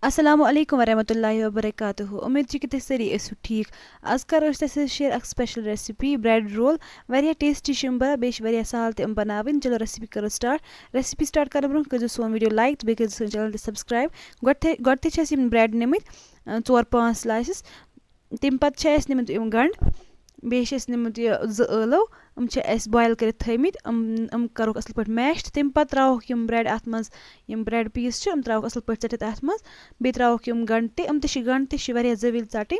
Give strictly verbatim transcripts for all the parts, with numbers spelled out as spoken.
السلام علیکم ورحمۃ اللہ وبرکاتہ۔ امید چھِ کہِ تُہۍ سٲری ٲسِو ٹھیٖک۔ آز کَرو أسۍ تۄہہِ سۭتۍ شیئر اَکھ special recipe، bread roll۔ واریاہ tasty چھِ یِم بَنان، بیٚیہِ چھِ واریاہ سہل تہِ یِم بَناوٕنۍ۔ چلو recipe کَرو start۔ Recipe start کَرنہٕ برونٛہہ کٔرۍزیو سون video like تہٕ بیٚیہِ کٔرۍزیو سٲنۍ channel تہِ subscribe۔ گۄڈٕتھٕے، گۄڈٕتھٕے چھِ اَسہِ یِم bread نِمٕتۍ، اۭں، ژور پانٛژھ slices۔ تَمہِ پَتہٕ چھِ اَسہِ نِمٕتۍ یِم گَنٛڈٕ، بیٚیہِ چھِ اَسہِ نِمٕتۍ یہِ زٕ ٲلوٕ، یِم چھِ اَسہِ boil کٔرِتھ تھٲیمٕتۍ۔ یِم، یِم کَرُکھ اَصٕل پٲٹھۍ mash تہٕ تَمہِ پَتہٕ ترٛاوہوکھ یِم bread اَتھ منٛز، یِم bread piece چھِ، یِم ترٛاوہوکھ اَصٕل پٲٹھۍ ژٔٹِتھ اَتھ منٛز۔ بیٚیہِ ترٛاوہوکھ یِم گَنٛڈٕ تہِ، یِم تہِ چھِ گَنٛڈٕ تہِ چھِ واریاہ زٲوِل ژَٹٕنۍ۔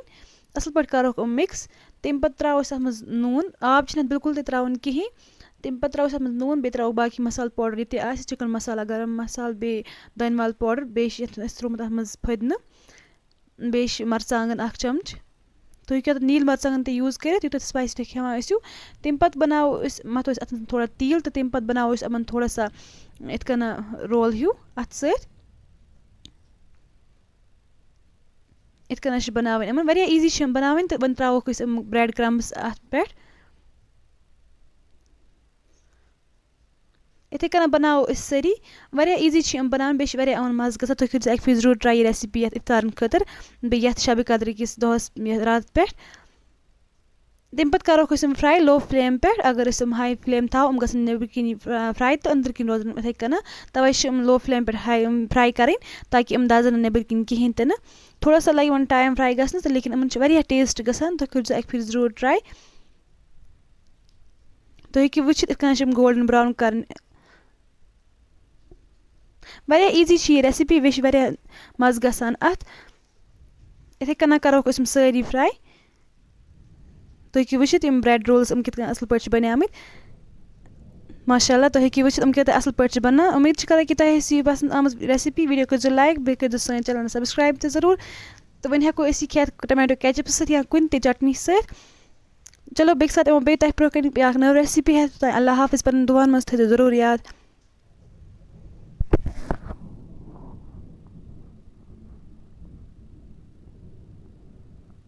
اَصٕل پٲٹھۍ کَرہوکھ یِم mix۔ تَمہِ پَتہٕ ترٛاوو أسۍ اَتھ منٛز نوٗن، آب چھِنہٕ اَتھ بِلکُل تہِ ترٛاوُن کِہیٖنۍ۔ تَمہِ پَتہٕ ترٛاوو أسۍ اَتھ منٛز نوٗن، بیٚیہِ ترٛاوو باقٕے مصالہٕ powder یہِ تہِ آسہِ، chicken مصالہٕ، گرم مصالہٕ، بیٚیہِ دانہِ وَل powder، بیٚیہِ چھِ یَتھ اَسہِ ترٛوومُت اَتھ منٛز پھٔدنہٕ۔ بیٚیہِ چھِ مرژٕوانٛگن اکھ چمچہٕ۔ تُہۍ ہیٚکِو اَتھ نیٖلۍ مرژٕوانٛگن تہِ use کٔرِتھ، یوٗتاہ تُہۍ spicy تُہۍ کھٮ۪وان ٲسِو۔ تَمہِ پَتہٕ بَناوو أسۍ، مَتھو أسۍ اَتھ منٛز تھوڑا تیٖل تہٕ تَمہِ پَتہٕ بَناوو أسۍ یِمَن تھوڑا سا یِتھ کَنۍ roll ہیوٗ اَتھ سۭتۍ۔ یِتھ کَنۍ چھِ بَناوٕنۍ یِمَن، واریاہ easy چھِ یِم بَناوٕنۍ۔ تہٕ وۄنۍ ترٛاوہوکھ أسۍ یِم bread crumbs اَتھ پٮ۪ٹھ۔ یِتھَے کَنۍ بَناوو أسۍ سٲری۔ واریاہ easy چھِ یِم بَناوٕنۍ، بیٚیہِ چھِ واریاہ یِمَن مَزٕ گژھان۔ تُہۍ کٔرۍزیو اَکہِ پھِرِ ضروٗر try یہِ recipe یَتھ اِفطارَن خٲطرٕ، بیٚیہِ یَتھ شَبِ قدرٕ کِس دۄہَس، یَتھ راتَس پٮ۪ٹھ۔ تَمہِ پَتہٕ کَروکھ أسۍ یِم fry low flame پٮ۪ٹھ۔ اگر أسۍ یِم high flame تھاوو، یِم گژھن نیٚبٕرۍ کِنۍ، آ، fry تہٕ أنٛدٕرۍ کِنۍ روزَن یِتھَے کَنۍ۔ تَوَے چھِ یِم low flame پٮ۪ٹھ high، یِم fry کَرٕنۍ، تاکہِ یِم دَزَن نہٕ نیٚبٕرۍ کِنۍ کِہیٖنۍ تہِ نہٕ۔ تھوڑا سا لَگہِ یِمَن time fry گژھنَس تہٕ، لیکِن یِمَن چھِ واریاہ taste گژھان۔ تُہۍ کٔرۍزیو اَکہِ پھِرِ ضروٗر try۔ تُہۍ ہیٚکِو وٕچھِتھ یِتھ کٔنۍ چھِ یِم golden brown کَرٕنۍ۔ واریاہ easy چھِ یہِ recipe، بیٚیہِ چھِ واریاہ مَزٕ گژھان اَتھ۔ یِتھَے کَنۍ کَروکھ أسۍ یِم سٲری fry۔ تُہۍ ہیٚکِو وٕچھِتھ یِم bread rolls یِم کِتھ کٔنۍ اَصٕل پٲٹھۍ چھِ بَنیمٕتۍ۔ ماشاء اللہ، تُہۍ ہیٚکِو وٕچھِتھ یِم کۭتیٛاہ اَصٕل پٲٹھۍ چھِ بَنان۔ اُمید چھِ کَران کہِ تۄہہِ آسہِ یہِ پَسنٛد آمٕژ recipe۔ Video کٔرۍزیو like، بیٚیہِ کٔرۍزیو سٲنۍ channel subscribe تہِ ضروٗر۔ تہٕ وۄنۍ ہٮ۪کو أسۍ یہِ کھٮ۪تھ tomato ketchup سۭتۍ یا کُنہِ تہِ چٹنی سۭتۍ۔ چلو، بیٚکہِ ساتہٕ یِمو بیٚیہِ تۄہہِ برونٛہہ کَنہِ بیٛاکھ نٔو recipe ہٮ۪تھ۔ توٚتام اللہ حافظ، پَنُن دُعاہَن منٛز تھٲیزیو ضروٗر یاد۔